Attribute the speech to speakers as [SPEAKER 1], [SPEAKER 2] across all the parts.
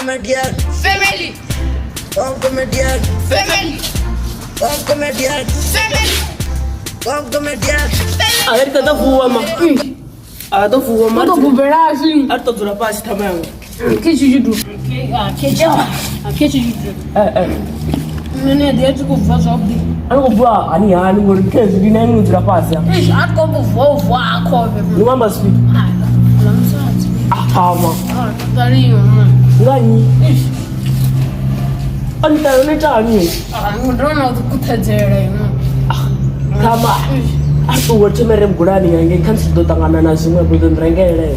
[SPEAKER 1] Comedian.
[SPEAKER 2] Family.
[SPEAKER 1] Comedian.
[SPEAKER 2] Family.
[SPEAKER 1] Comedian.
[SPEAKER 2] Family.
[SPEAKER 1] Comedian.
[SPEAKER 2] Family.
[SPEAKER 3] A ri ṱoḓa vuwa ma. A ḓo vuwa ma.
[SPEAKER 2] U ḓo bubela ashu.
[SPEAKER 3] A ri ṱo dzula fhasi ṱhama yanga.
[SPEAKER 2] Ke tshithu. Ke ke tshithu.
[SPEAKER 3] Eh eh.
[SPEAKER 2] Nṋe ni a ḓi a tshi khou bva zwavhuḓi.
[SPEAKER 3] A ni khou bva hani hani ngori khezwi ndi na inwi no dzula fhasi ha.
[SPEAKER 2] Eish, a thi khou vuwa u vuwa a khofhe.
[SPEAKER 3] Ni khou amba zwifhio?
[SPEAKER 2] Na musadzi.
[SPEAKER 3] A ṱhama.
[SPEAKER 2] Ṱaliwa.
[SPEAKER 3] Nga nnyi?
[SPEAKER 2] Eish.
[SPEAKER 3] A ni ṱala ni ita hani?
[SPEAKER 2] Ndo na u ḓikhuthadzela iṅwe.
[SPEAKER 3] Ṱhama. A ri ṱuwe thome re bugulani ngei khamusi ri ḓo ṱangana na zwiṅwe vho ḓo nrengele.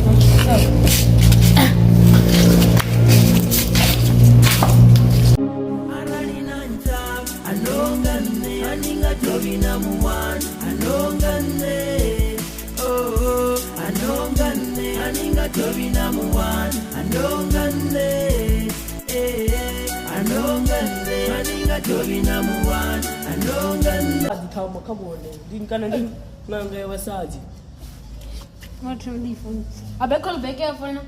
[SPEAKER 3] Ṱhama kha vhone ndi kana ndi ṅanga ya vhasadzi.
[SPEAKER 2] Vhathu ndi funa. Abe call back ya fona.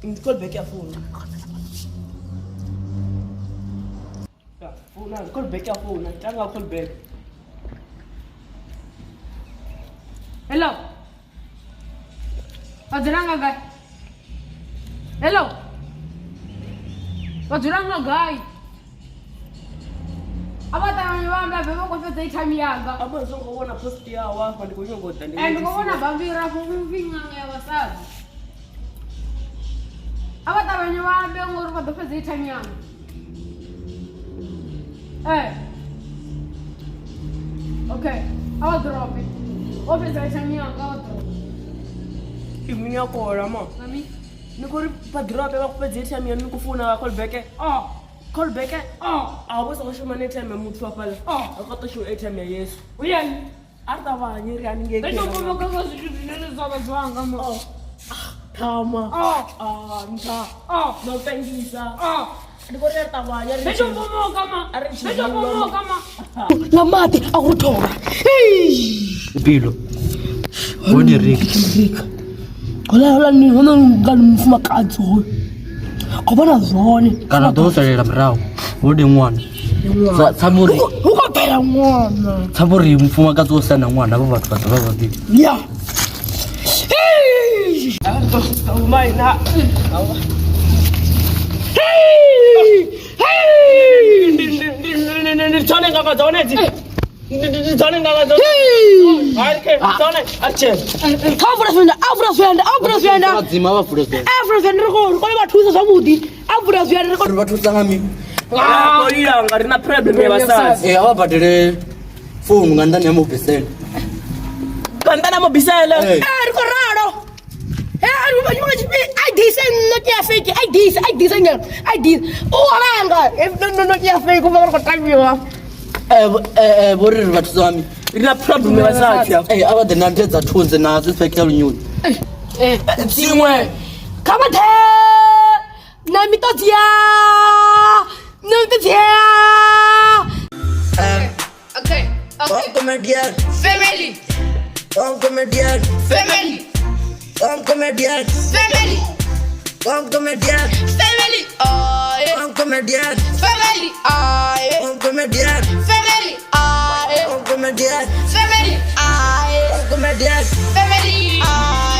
[SPEAKER 3] Ndi call back ya founu. Ya, founa, call back ya founa, tanga call back.
[SPEAKER 2] Hello. Vha dzula nga gai? Hello. Vha dzula nga gai? A vha ṱavhanye vha ambe abe vha khou fhedza airtime yanga.
[SPEAKER 3] A vha songo vhona post yawe afha ndi khou nyanga u ḓa ndi.
[SPEAKER 2] Eh, ndi khou vhona bammbiri afho upfi ṅanga ya vhasadzi. A vha ṱavhanye vha ambe ngori vha ḓo fhedza airtime yanga. Eh. Okay, a vha drope. Vho fhedza airtime yanga a vha drope.
[SPEAKER 3] Inwi ni a kola ma.
[SPEAKER 2] Mami.
[SPEAKER 3] Ni khou ri vha drope vha khou fhedza airtime yaṋu ni khou founa vha call back.
[SPEAKER 2] Oh.
[SPEAKER 3] Call back.
[SPEAKER 2] Oh.
[SPEAKER 3] A vho songo shuma na airtime ya muthu hafhaḽa.
[SPEAKER 2] Oh.
[SPEAKER 3] A khou ṱo shuma airtime ya Yesu.
[SPEAKER 2] Uyani.
[SPEAKER 3] A ri ṱavhanye ri haningei.
[SPEAKER 2] Ndo to pomoka nga zwithu zwine zwa vha zwanga mo.
[SPEAKER 3] Oh. Ṱhama.
[SPEAKER 2] Oh.
[SPEAKER 3] Ah, nṱha.
[SPEAKER 2] Oh.
[SPEAKER 3] Na u tangisa.
[SPEAKER 2] Oh.
[SPEAKER 3] Ndi khou ri a ri ṱavhanye ri
[SPEAKER 2] Ndo to pomoka ma.
[SPEAKER 3] A ri tshi
[SPEAKER 2] Ndo to pomoka ma.
[SPEAKER 4] Nga maḓi a u rothola.
[SPEAKER 5] Mpilo. Vhone Rick.
[SPEAKER 4] Rika. Hola hola ni hona nga ni mufumakadzi hoyo. Khou vhona zwone.
[SPEAKER 5] Kana ḓo salela murahu. Vhone ṅwana. Tshamuri.
[SPEAKER 4] Hu khou bvela ṅwana.
[SPEAKER 5] Tshamuri mufumakadzi o sana ṅwana vho vhathu vha ḓovha vhavhili.
[SPEAKER 4] Ya.
[SPEAKER 3] Ndi dzone nganga dzone dzi. Ndi dzone nganga dzone. Hai ke dzone a tshe.
[SPEAKER 4] Kha vula zwienda, a vula zwienda, a vula zwienda.
[SPEAKER 5] Vhadzima vha vule zwienda.
[SPEAKER 4] A vula zwienda ri kone vha thusa zwavhuḓi. A vula zwienda ri kone
[SPEAKER 5] Vha thusa nga mini?
[SPEAKER 3] Ah, kolila nga ri na problem ya vhasadzi.
[SPEAKER 5] Eh, a vha badele founu nga nḓani ya mobisele.
[SPEAKER 3] Nga nḓani ya mobisele.
[SPEAKER 5] Eh.
[SPEAKER 4] Eh, ri khou ralo. Eh, a ri vha tshi I dise not ya fake, I dise, I dise nyana. I dise. U walanga. Eh, no no ya fake vha ri khou tambiwa.
[SPEAKER 5] Eh, eh, vho ri ri vha thusa nga mini?
[SPEAKER 3] Ri na problem ya vhasadzi.
[SPEAKER 5] Eh, a vha ḓe na nthe dza thunzi na zwi fake lunyunyu.
[SPEAKER 2] Eh.
[SPEAKER 3] Dziṅwe
[SPEAKER 4] Kha vha ḓe na miṱodzi ya na miṱodzi ya.
[SPEAKER 2] Okay. Okay.
[SPEAKER 1] Comedian.
[SPEAKER 2] Family.
[SPEAKER 1] Comedian.
[SPEAKER 2] Family.
[SPEAKER 1] Comedian.
[SPEAKER 2] Family.
[SPEAKER 1] Comedian.
[SPEAKER 2] Family. Oh, yeah.
[SPEAKER 1] Comedian.
[SPEAKER 2] Family. Oh, yeah.
[SPEAKER 1] Comedian.
[SPEAKER 2] Family. Oh, yeah.
[SPEAKER 1] Comedian.
[SPEAKER 2] Family. Oh, yeah.
[SPEAKER 1] Comedian.
[SPEAKER 2] Family. Oh,